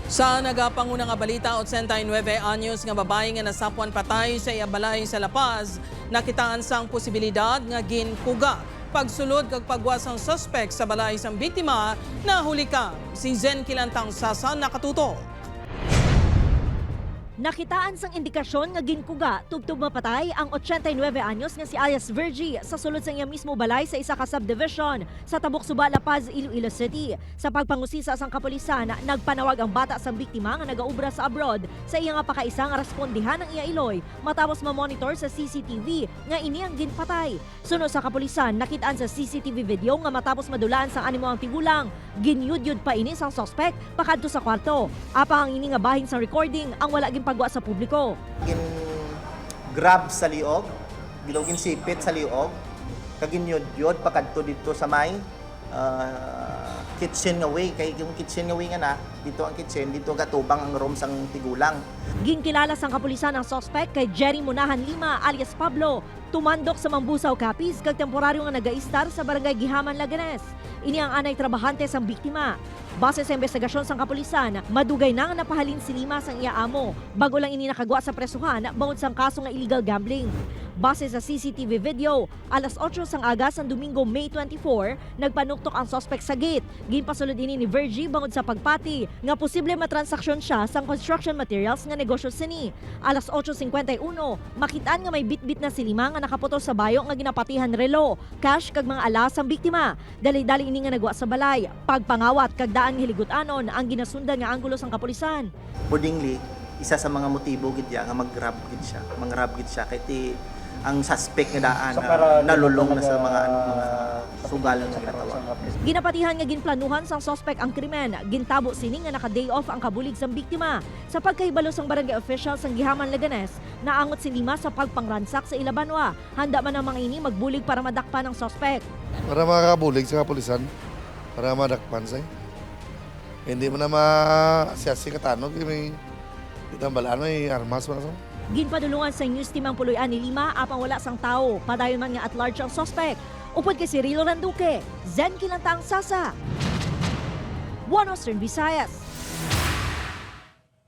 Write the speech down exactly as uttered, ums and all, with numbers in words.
Sa nagapanguna nga balita, ochenta y nuebe anyos nga babayi nga nasapwan patay sa iya balay sa La Paz, nakitaan sang posibilidad nga ginkuga. Pagsulod kag pagwa sang suspek sa balay sang biktima, nahulikam. Si Zen Kilantang Sasa nakatuto. Nakitaan sang indikasyon nga ginkuga tubtob mapatay ang ochenta y nuebe anyos nga si alias Virgie sa sulod sang iya mismo balay sa isa ka subdivision sa Tabok Suba, La Paz, Iloilo City. Sa pagpangusisa sang kapulisan, nagpanawag ang bata sang biktima nga nagaobra sa abroad sa iya nga pakaisa nga respondihan ang iya iloy matapos ma-monitor sa C C T V nga ini ang ginpatay. Suno sa kapulisan, nakit-an sa C C T V video nga matapos madulaan sang animo ang tigulang, ginyudyod pa ini sang suspek pakadto sa kwarto. Apang ang ini nga bahin sang recording ang wala ginpagwa sa publiko. Gin-grab sa liog, gin-, ginsipit sa liog, kag ginyudyod pakadto didto sa may ah, kitchen nga way. Kay yung kitchen nga way nga na, dito ang kitchen, dito gatubang ang room sang tigulang. Ginkilala sang kapulisan ang suspek kay Jerry Munahan Lima alias Pablo, tumandok sa Mambusaw, Capiz, kag temporaryo nga nagaistar sa barangay Gihaman, Laganes. Ini ang anay trabahante sang biktima. Base sa investigasyon sang kapulisan, madugay na nga napahalin si Lima sang iya amo, bag-o lang ini nakagwa sa presuhan bangod sang kaso nga illegal gambling. Base sa C C T V video, alas otso sang aga sang Domingo, May twenty-four, nagpanuktok ang suspek sa gate. Ginpasulod ini ni Virgie bangod sa pagpati nga posible matransaksyon sia sang construction materials nga negosyo sini. Alas otso cincuenta y uno, makit-an nga may bitbit na si Lima nga nakaputos sa bayo nga ginapatihan relo, cash kag mga alahas sang biktima. Dali-dali ini nga nagwa sa balay, pagpangawat kag daan nga hiligutanon ang ginasundan nga anggulo sang kapulisan. Accordingly, isa sa mga motibo gid ya nga mag-grab gid siya, mang-grab gid siya kay ti ang suspect nga daan, ah, nalulong na sa mga, ano, mga sugal nga ginatawa. Ginapatihan nga ginplanuhan sang suspek ang krimen. Gintabo sini nga naka-day off ang kabulig sang biktima. Sa pagkahibalo sang barangay official sang Gihaman, Leganes, naangot si Lima sa pagpangransak sa ila banwa. Handa man ang mga ini magbulig para madakpan ang suspek. Para makabulig sa kapulisan, para madakpan siya. Hindi mo na ma-, siya si Katano, kay may, kita ang balaan, may armas mo na sa. Ginpadulungan sa news team ang puloy-an ni Lima, apang wala sang tawo. Padayon man nga at large ang suspek. Upod kay Cirilo Randuque, Zen Kilantang, Sasa, One Western Visayas.